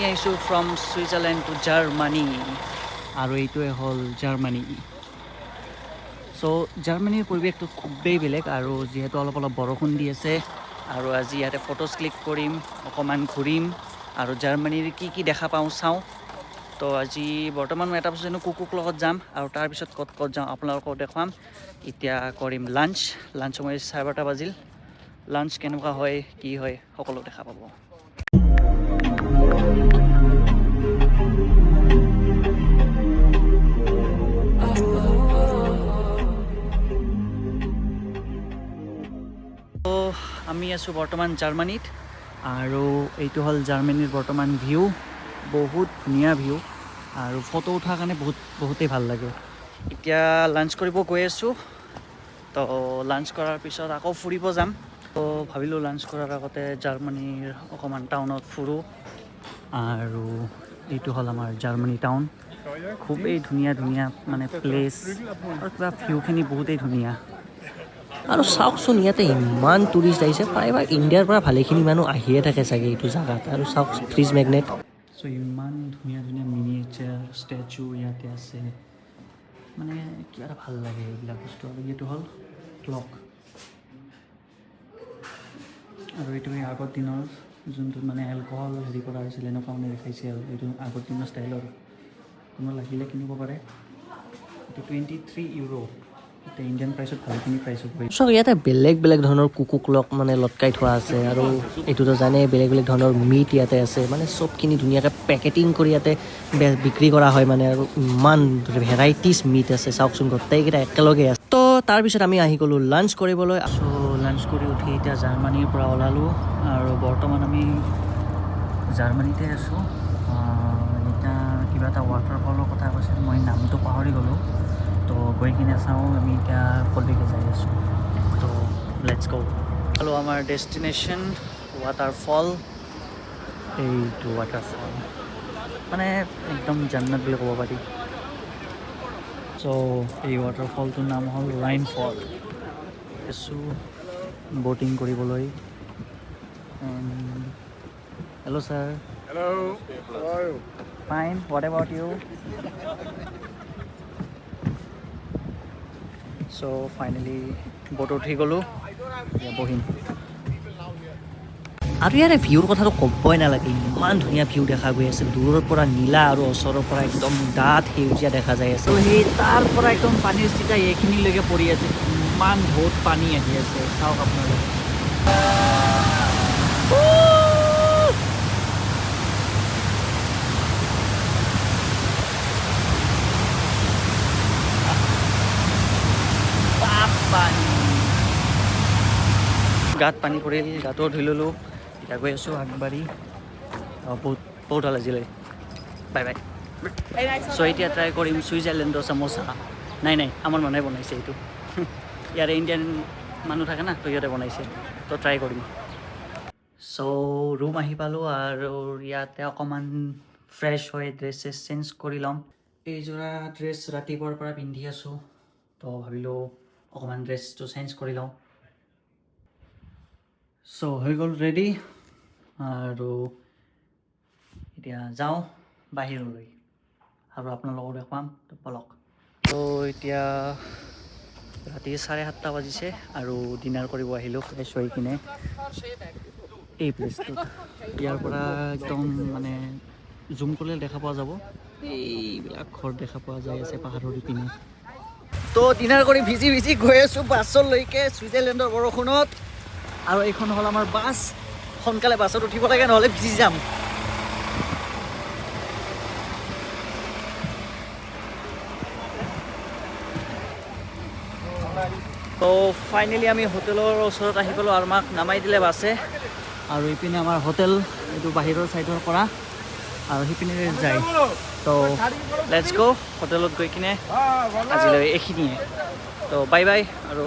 আহিছোঁ from Switzerland two Germany আৰু এইটোৱে হ'ল জাৰ্মানী। চ' জাৰ্মানীৰ পৰিৱেশটো খুবেই বেলেগ আৰু যিহেতু অলপ অলপ বৰষুণ দি আছে আৰু আজি ইয়াতে ফটোজ ক্লিক কৰিম, অকণমান ঘূৰিম আৰু জাৰ্মানীৰ কি কি দেখা পাওঁ চাওঁ। তো আজি বৰ্তমান মই এটা বস্তু জানো, কুকুক লগত যাম আৰু তাৰপিছত ক'ত ক'ত যাওঁ আপোনালোকক দেখুৱাম। এতিয়া কৰিম লাঞ্চ। লাঞ্চ সময় 12:30 বাজিল। লাঞ্চ কেনেকুৱা হয় কি হয় সকলো দেখা পাব। আমি আছোঁ বৰ্তমান জাৰ্মানীত আৰু এইটো হ'ল জাৰ্মানীৰ বৰ্তমান ভিউ। বহুত ধুনীয়া ভিউ আৰু ফটো উঠাৰ কাৰণে বহুতেই ভাল লাগে। এতিয়া লাঞ্চ কৰিব গৈ আছোঁ। তো লাঞ্চ কৰাৰ পিছত আকৌ ফুৰিব যাম। তো ভাবিলোঁ লাঞ্চ কৰাৰ আগতে জাৰ্মানীৰ অকণমান টাউনত ফুৰোঁ। আৰু এইটো হ'ল আমাৰ জাৰ্মানী টাউন। খুবেই ধুনীয়া ধুনীয়া মানে প্লেচ আৰু কিবা ভিউখিনি বহুতেই ধুনীয়া। আৰু চাওকচোন ইয়াতে ইমান টুৰিষ্ট আহিছে, প্ৰায়ভাগ ইণ্ডিয়াৰ পৰা ভালেখিনি মানুহ আহিয়ে থাকে চাগে এইটো জাগাত। আৰু চাওক ফ্ৰিজ মেগনেট। চ' ইমান ধুনীয়া ধুনীয়া মিনিয়েচাৰ ষ্টেচু ইয়াতে আছে, মানে কিবা এটা ভাল লাগে এইবিলাক বস্তু। আৰু এইটো হ'ল ক্লক আৰু এইটো এই আগৰ দিনৰ যোনটো মানে এলকহল হেৰি কৰা হৈছিল এনেকুৱা মানে দেখাইছে। আৰু এইটো আগৰ দিনৰ ষ্টাইলৰ, কোনোবা লাগিলে কিনিব পাৰে। এইটো 23 ইউৰ'। এতিয়া ইণ্ডিয়ান প্ৰাইচত ভালেখিনি প্ৰাইচ হ'ব। চাওক ইয়াতে বেলেগ বেলেগ ধৰণৰ কুকু ক্লক মানে লটকাই থোৱা আছে। আৰু এইটোতো জানেই বেলেগ বেলেগ ধৰণৰ মিট ইয়াতে আছে, মানে চবখিনি ধুনীয়াকৈ পেকেটিং কৰি ইয়াতে বিক্ৰী কৰা হয় মানে। আৰু ইমান ভেৰাইটিজ মিট আছে, চাওকচোন গোটেইকেইটা একেলগে আছে। তো তাৰপিছত আমি আহি গ'লোঁ লাঞ্চ কৰিবলৈ। চ' লাঞ্চ কৰি উঠি এতিয়া জাৰ্মানীৰ পৰা ওলালোঁ আৰু বৰ্তমান আমি জাৰ্মানীতে আছোঁ। এতিয়া কিবা এটা ৱাটাৰফলৰ কথা কৈছিল, মই নামটো পাহৰি গ'লোঁ। তো গৈ কিনে চাওঁ আমি এতিয়া ক'লৈকে যাই আছোঁ। তো let's গ'। আৰু আমাৰ ডেষ্টিনেশ্যন ৱাটাৰফল, এইটো ৱাটাৰফল মানে একদম জান্নাত বুলি ক'ব পাৰি। চ' এই ৱাটাৰফলটোৰ নাম হ'ল ৰাইন ফল। আছোঁ ব'টিং কৰিবলৈ। Hello sir. Hello. How are you? Fine, what about you? So finally ব'টত উঠি গ'লোঁ, এতিয়া বহিম। আৰু ইয়াৰে ভিউৰ কথাটো ক'বই নালাগে, ইমান ধুনীয়া ভিউ দেখা গৈ আছে। দূৰৰ পৰা নীলা আৰু ওচৰৰ পৰা একদম ডাঠ সেউজীয়া দেখা যায় আছে। তো সেই তাৰ পৰা একদম পানীৰ চিটা এইখিনিলৈকে পৰি আছে, ইমান ঢৌত পানী আহি আছে, চাওক আপোনালোকে। পানী গাত পানী পৰিল, গাটো ধুই ল'লোঁ। এতিয়া গৈ আছোঁ আগবাঢ়ি। বহুত বহুত ভাল আজিলৈ, বাই বাই। চ' এতিয়া ট্ৰাই কৰিম ছুইজাৰলেণ্ডৰ চামোচা। নাই নাই, আমাৰ মানুহে বনাইছে এইটো, ইয়াৰে ইণ্ডিয়ান মানুহ থাকে না, তো সিহঁতে বনাইছে, তো ট্ৰাই কৰিম। চ' ৰুম আহি পালোঁ আৰু ইয়াতে অকণমান ফ্ৰেছ হৈ ড্ৰেছ চেছ চেঞ্জ কৰি ল'ম। এইযোৰা ড্ৰেছ ৰাতিপুৱাৰ পৰা পিন্ধি আছোঁ, তো ভাবিলোঁ অকণমান ড্ৰেছটো চেঞ্জ কৰি লওঁ। চ' হৈ গ'ল ৰেডি আৰু এতিয়া যাওঁ বাহিৰলৈ আৰু আপোনালোকক দেখুৱাম, তো বলক। তো এতিয়া ৰাতি 7:30 বাজিছে আৰু ডিনাৰ কৰিব আহিলোঁ ফ্ৰেছ হৈ কিনে এই প্লেচটোত। ইয়াৰ পৰা একদম মানে জুম কৰিলে দেখা পোৱা যাব, এইবিলাক ঘৰ দেখা পোৱা যায় আছে পাহাৰৰ ইপিনে। তো ডিনাৰ কৰি ভিজি ভিজি গৈ আছোঁ বাছলৈকে ছুইজাৰলেণ্ডৰ বৰষুণত। আৰু এইখন হ'ল আমাৰ বাছ, সোনকালে বাছত উঠিব লাগে নহ'লে ভিজি যাম। তো ফাইনেলি আমি হোটেলৰ ওচৰত আহি পালোঁ আৰু আমাক নামাই দিলে বাছে। আৰু ইপিনে আমাৰ হোটেল, এইটো বাহিৰৰ ছাইডৰ পৰা আৰু সিপিনে যায়। তো let's গ', হোটেলত গৈ কিনে আজিলৈ এইখিনিয়ে। তো বাই বাই আৰু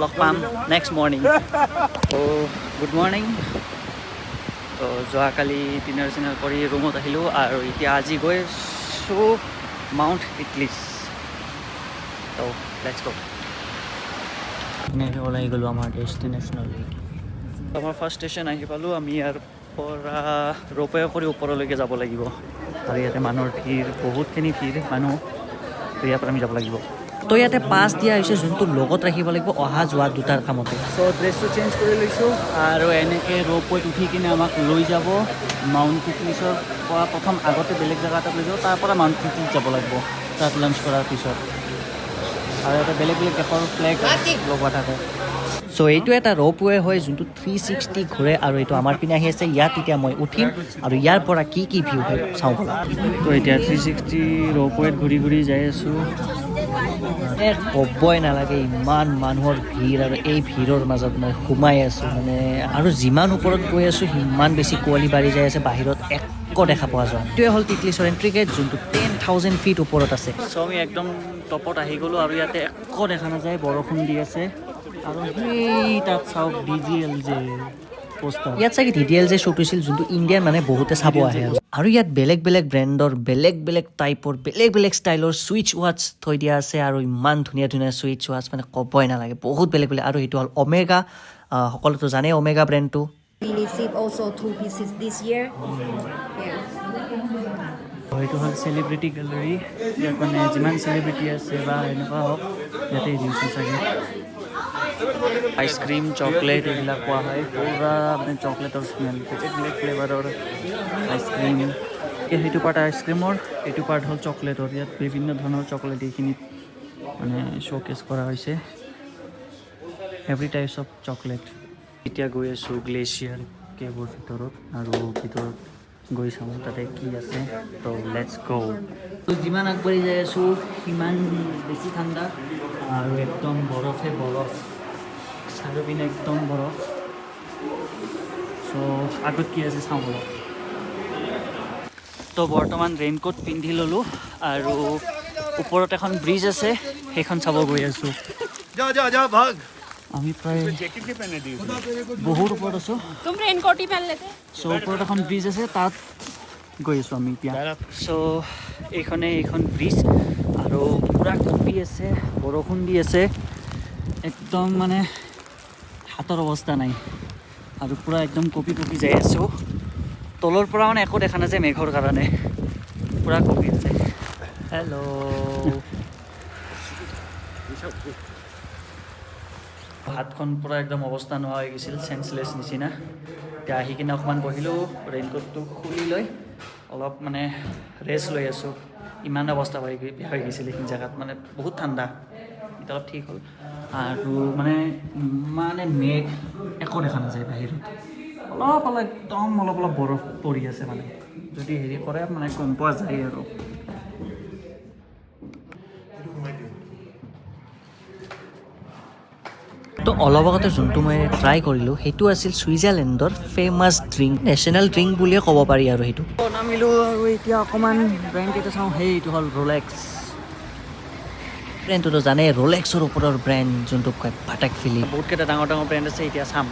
লগ পাম নেক্সট মৰ্ণিং। তো গুড মৰ্ণিং। তো যোৱাকালি ডিনাৰ চিনাৰ কৰি ৰুমত আহিলোঁ আৰু এতিয়া আজি গৈ আছোঁ মাউণ্ট ইটলিছ। তো let's গ'। এনেকৈ ওলাই গ'লোঁ আমাৰ ডেষ্টিনেশ্যনলৈ। আমাৰ ফাৰ্ষ্ট ষ্টেচন আহি পালোঁ আমি। ইয়াৰ পৰা ৰ'পৱে কৰি ওপৰলৈকে যাব লাগিব আৰু ইয়াতে মানুহৰ ভিৰ, বহুতখিনি ভিৰ মানুহ। তো ইয়াৰ পৰা আমি যাব লাগিব। তো ইয়াতে পাছ দিয়া হৈছে, যোনটো লগত ৰাখিব লাগিব অহা যোৱা দুটাৰ কামতে। চ' ড্ৰেছটো চেঞ্জ কৰি লৈছোঁ আৰু এনেকৈ ৰ'পৱেত উঠি কিনে আমাক লৈ যাব মাউণ্ট টিটলিছৰ পৰা। প্ৰথম আগতে বেলেগ জেগা এটাত লৈ যাব, তাৰ পৰা মাউণ্ট টিটলিছ যাব লাগিব তাত লাঞ্চ কৰাৰ পিছত। আৰু ইয়াতে বেলেগ বেলেগ দেশৰ ফ্লেগ লগোৱা থাকে। চ' এইটো এটা ৰ'পৱে হয়, যোনটো 360 ঘূৰে আৰু এইটো আমাৰ পিনে আহি আছে। ইয়াত এতিয়া মই উঠিম আৰু ইয়াৰ পৰা কি কি ভিউ হয় চাওঁ ব'লা। তো এতিয়া 360 ৰ'পৱেত ঘূৰি ঘূৰি যাই আছোঁ। ক'বই নালাগে, ইমান মানুহৰ ভিৰ আৰু এই ভিৰৰ মাজত মই সোমাই আছোঁ মানে। আৰু যিমান ওপৰত গৈ আছোঁ, সিমান বেছি কুঁৱলী বাঢ়ি যাই আছে, বাহিৰত একো দেখা পোৱা যোৱা নাই। এইটোৱে হ'ল টিটলিছৰ এণ্ট্ৰি গেট, যোনটো 10,000 ফিট ওপৰত আছে। চ' আমি একদম টপত আহি গ'লোঁ আৰু ইয়াতে একো দেখা নাযায়, বৰষুণ দি আছে। আৰু সেই তাত চাওক ডিডিএলজে পোষ্টাৰ। ইয়াত চাগে ডিডিএলজে শ্বুট হৈছিল, যোনটো ইণ্ডিয়ান মানে বহুতে চাব আহে। আৰু ইয়াত বেলেগ বেলেগ ব্ৰেণ্ডৰ, বেলেগ বেলেগ টাইপৰ, বেলেগ বেলেগ ষ্টাইলৰ চুইচ ৱাটচ থৈ দিয়া আছে। আৰু ইমান ধুনীয়া ধুনীয়া চুইচ ৱাটচ, মানে ক'বই নালাগে, বহুত বেলেগ বেলেগ। আৰু সেইটো হ'ল অমেগা, সকলোতো জানে অমেগা ব্ৰেণ্ডটো। We received also two pieces this year. Yeah. সেইটো হ'ল চেলিব্ৰিটি গেলেৰী। ইয়াত মানে যিমান চেলিব্ৰিটি আছে বা এনেকুৱা হওক, ইয়াতে দিছে চাগে। আইচক্ৰীম, চকলেট এইবিলাক পোৱা হয়। পূৰা মানে চকলেটৰ স্মেল, বেলেগ বেলেগ ফ্লেভাৰৰ আইচক্ৰীম। সেইটো পাৰ্ট আইচক্ৰীমৰ, এইটো পাৰ্ট হ'ল চকলেটৰ। ইয়াত বিভিন্ন ধৰণৰ চকলেট এইখিনিত মানে শ্ব'কেছ কৰা হৈছে, এভৰি টাইপছ অফ চকলেট। এতিয়া গৈ আছোঁ গ্লেচিয়াৰ কেভৰ ভিতৰত আৰু ভিতৰত গৈ চাওঁ তাতে কি আছে। তো let's গ'। তো যিমান আগবাঢ়ি যাই আছোঁ, সিমান বেছি ঠাণ্ডা আৰু একদম বৰফে বৰফ, চাৰিওপিনে একদম বৰফ। চ' আগত কি আছে চাওঁ ব'লক। তো বৰ্তমান ৰেইনকোট পিন্ধি ল'লোঁ আৰু ওপৰত এখন ব্ৰিজ আছে, সেইখন চাব গৈ আছোঁ। जा जा जा, भाग। আমি প্ৰায় বহুত ওপৰত আছোঁ। तुम रेनकोट ही पहन लेते। চ' ওপৰত এখন ব্ৰিজ আছে, তাত গৈ আছোঁ আমি এতিয়া। চ' এইখনে এইখন ব্ৰিজ আৰু পূৰা কঁপি আছে, বৰষুণ দি আছে একদম, মানে হাতৰ অৱস্থা নাই আৰু পূৰা একদম কঁপি কঁপি যাই আছোঁ। তলৰ পৰা মানে একো দেখা নাযায় মেঘৰ কাৰণে, পূৰা কঁপি আছে। হেল্ল'। হাতখন পূৰা একদম অৱস্থা নোহোৱা হৈ গৈছিল, চেঞ্চলেছ নিচিনা। এতিয়া আহি কিনে অকণমান বহিলোঁ, ৰেইনকোটটো খুলি লৈ অলপ মানে ৰেষ্ট লৈ আছোঁ। ইমান অৱস্থা হৈ বেয়া হৈ গৈছিল এইখিনি জেগাত, মানে বহুত ঠাণ্ডা। এতিয়া অলপ ঠিক হ'ল। আৰু মানে ইমানে মেঘ, একো দেখা নাযায় বাহিৰত। অলপ অলপ, একদম অলপ অলপ বৰফ পৰি আছে, মানে যদি হেৰি কৰে মানে গম পোৱা যায় আৰু। তো অলপ আগতে যোনটো মই ট্ৰাই কৰিলোঁ, সেইটো আছিল ছুইজাৰলেণ্ডৰ ফেমাছ ড্ৰিংক, নেশ্যনেল ড্ৰিংক বুলিয়ে ক'ব পাৰি আৰু সেইটো। নামিলোঁ আৰু এতিয়া অকণমান ব্ৰেণ্ডকেইটা চাওঁ। সেইটো হ'ল ৰোলেক্স। ব্ৰেণ্ডটোতো জানে, ৰোলেক্সৰ ওপৰৰ ব্ৰেণ্ড যোনটোক কয় পাটেক ফিলিপ। বহুতকেইটা ডাঙৰ ডাঙৰ ব্ৰেণ্ড আছে, এতিয়া চাম।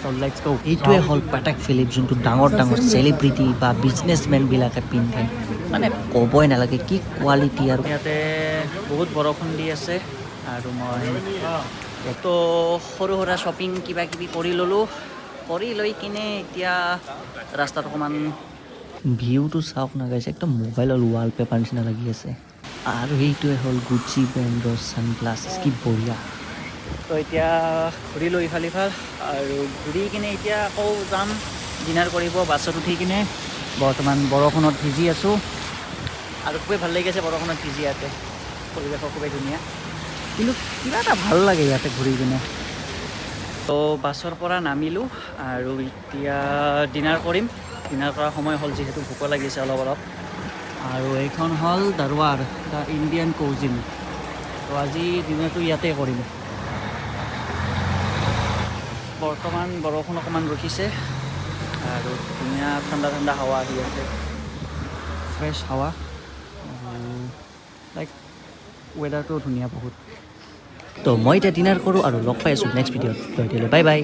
চ' let's গ'। এইটোৱে হ'ল পাটেক ফিলিপ, যোনটো ডাঙৰ ডাঙৰ চেলিব্ৰিটি বা বিজনেছমেনবিলাকে পিন্ধে। মানে ক'বই নালাগে কি কোৱালিটি আৰু। ইয়াতে বহুত বৰষুণ দি আছে আৰু মই তো সৰু সুৰা শ্বপিং কিবা কিবি কৰি ল'লোঁ। কৰি লৈ কিনে এতিয়া ৰাস্তাত অকণমান ভিউটো চাওক না গাইছে, একদম মোবাইলৰ ৱালপেপাৰ নিচিনা লাগি আছে। আৰু সেইটোৱে হ'ল গুচি ব্ৰেণ্ডৰ ছানগ্লাছেছ, কি বঢ়িয়া। তো এতিয়া ঘূৰিলোঁ ইফাল ইফাল আৰু ঘূৰি কিনে এতিয়া আকৌ যাম ডিনাৰ কৰিব বাছত উঠি কিনে। বৰ্তমান বৰষুণত ভিজি আছোঁ আৰু খুবেই ভাল লাগি আছে বৰষুণত ভিজি। ইয়াতে পৰিৱেশো খুবেই ধুনীয়া, কিন্তু কিবা এটা ভাল লাগে ইয়াতে ঘূৰি কিনে। তো বাছৰ পৰা নামিলোঁ আৰু এতিয়া ডিনাৰ কৰিম। ডিনাৰ কৰাৰ সময় হ'ল যিহেতু, ভোকো লাগিছে অলপ অলপ। আৰু এইখন হ'ল দাৰৱাৰ the Indian cuisine. তো আজি ডিনাৰটো ইয়াতে কৰিম। বৰ্তমান বৰষুণ অকণমান ৰখিছে আৰু ধুনীয়া ঠাণ্ডা ঠাণ্ডা হাৱা আহি আছে, ফ্ৰেছ হাৱা আৰু লাইক ৱেডাৰটোও ধুনীয়া বহুত। তো মই এতিয়া ডিনাৰ কৰোঁ আৰু লগ পাই আছোঁ নেক্সট ভিডিঅ'ত। তো এতিয়ালৈ বাই বাই।